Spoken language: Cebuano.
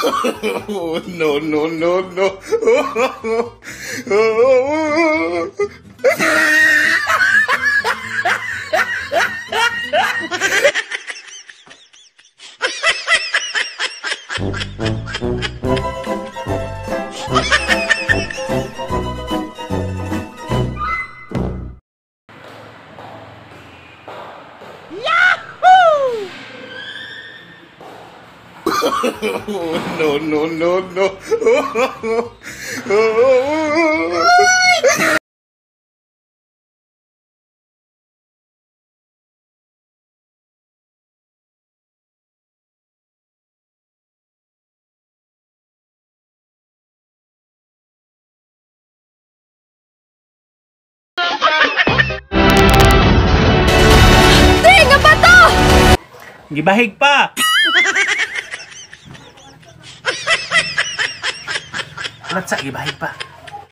Oh, no, no, no, no. No, no, no, no. Tinga ba to? Gibahig pa. Latsa, gibahig pa.